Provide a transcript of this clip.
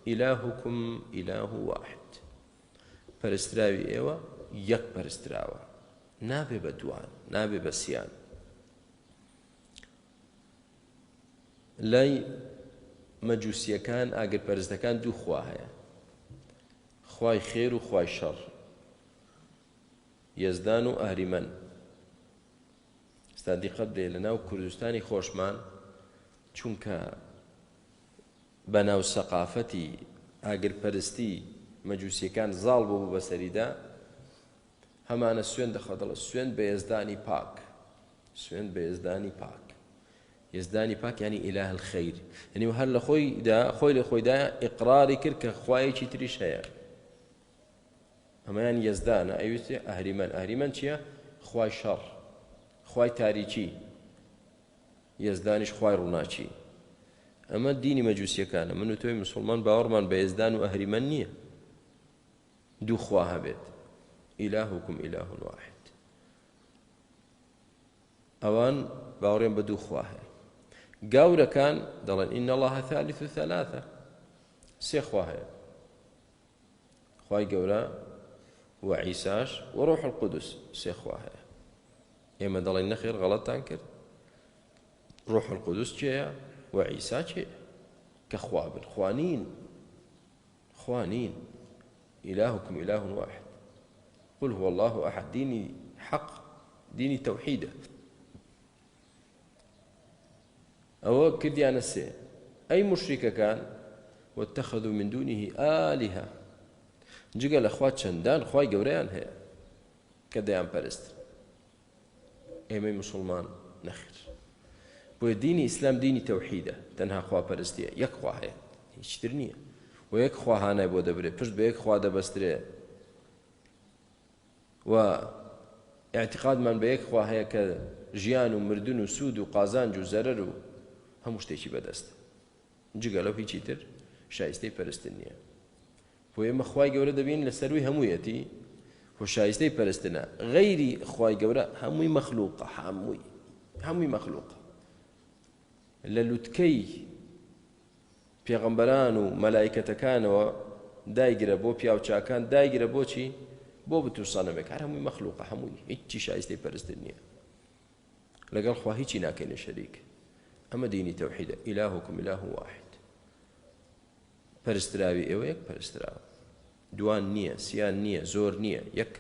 إلهكم إله واحد پەرستراوی ئێوە یەک پەرستراوە نابێ بە دوان نابێ بە سیان لای مەجوسیەکان ئاگرپەرستەکان دوو خوا هەیە خوای خێر و خوای شەڕ یەزدان و ئەهریمەن ئستا دیقەت بدەیە لە ناو کوردستانی خۆشمان چونکە بەناو سەقافەتی ئاگرپەرستی مەجوسیەکان زاڵ بوو بەسەریدا هەمانە سوێن دەخوا دەڵێ سوێند بە یەزدانی پاک سوێند بە یەزدانی پاک یەزدانی پاک ینی ئیلاه الخیر یعنی هەر لە خۆیدا خۆی لە خۆیدا ئیقراری کرد کە خوایەکی تریش هەیە ئەمەیان یەزدانە ئەویستی ئەهریمەن ئەهریمەن چییە خوای شەڕ خوای تاریکی یەزدانیش خوای ڕووناکی ئەمە دینی مەجوسیەکانە من و تۆی مسلمان باوەڕمان بە یەزدان و ئەهریمەن نییە دوو خوا هەبێت إلهكم إله واحد ئەوان باوەڕیان بە دوو خوا هەیە گاورەکان دەڵێن إن الله ثالث ثلاثة سێ خوا هەیە خوای گەورە و عیساش و ڕۆح القدس سێ خوا هەیە ئێمە دەڵێن نەخێر غەڵەتان کرد ڕۆح القدس کێیە و عیسا کێیە کە خوا بن خوا نین خوا نین إلهكم إله واحد قل هو الله أحد دینی حەق دینی تەوحیدە ئەوە کردیانە سێ ئەی مشریکەکان واتخذوا من دونه آلهة جگە لە خوا چەندان خوای گەورەیان هەیە کە دەیان پەرست ئێمەی مسلمان نەخیر بۆیە دینی ئیسلام دینی تەوحیدە تەنها خواپەرستیە یەک خوا هەیە هیچتر نییە و یەک خوا هانای بۆ دەبرێ پشت بە یەک خوا دەبەسترێ و اعتقادمان بە یەک خوا هەیە کە ژیان و مردن و سوود و قازانج و زەرەر و هەموو شتێکی بەدەست جگە لەو هیچی تر شایستەی پەرستن نییە بۆ ئێمە خوای گەورە دەبین لە سەروی هەموویەتی و شایستەی پەرستنە غەیری خوای گەورە هەمووی مەخلوقە هەمووی هەمووی مەخلوقە لە لوتکەی پێغەمبەران و مەلایکەتەکانەوە دایگرە بۆ پیاوچاکان دایگرە بۆچی بۆ بت و سەنەمێک هەر هەمووی مەخلوقە هەمووی هیچی شایستەی پەرستن نییە لەگەڵ خوا هیچی ناکەینە شەریک ئەمە دینی تەوحیدە إلهكم إله واحد پەرستراوی ئێوە یەک پەرستراوە دوان نییە سیان نییە زۆر نییە یەک.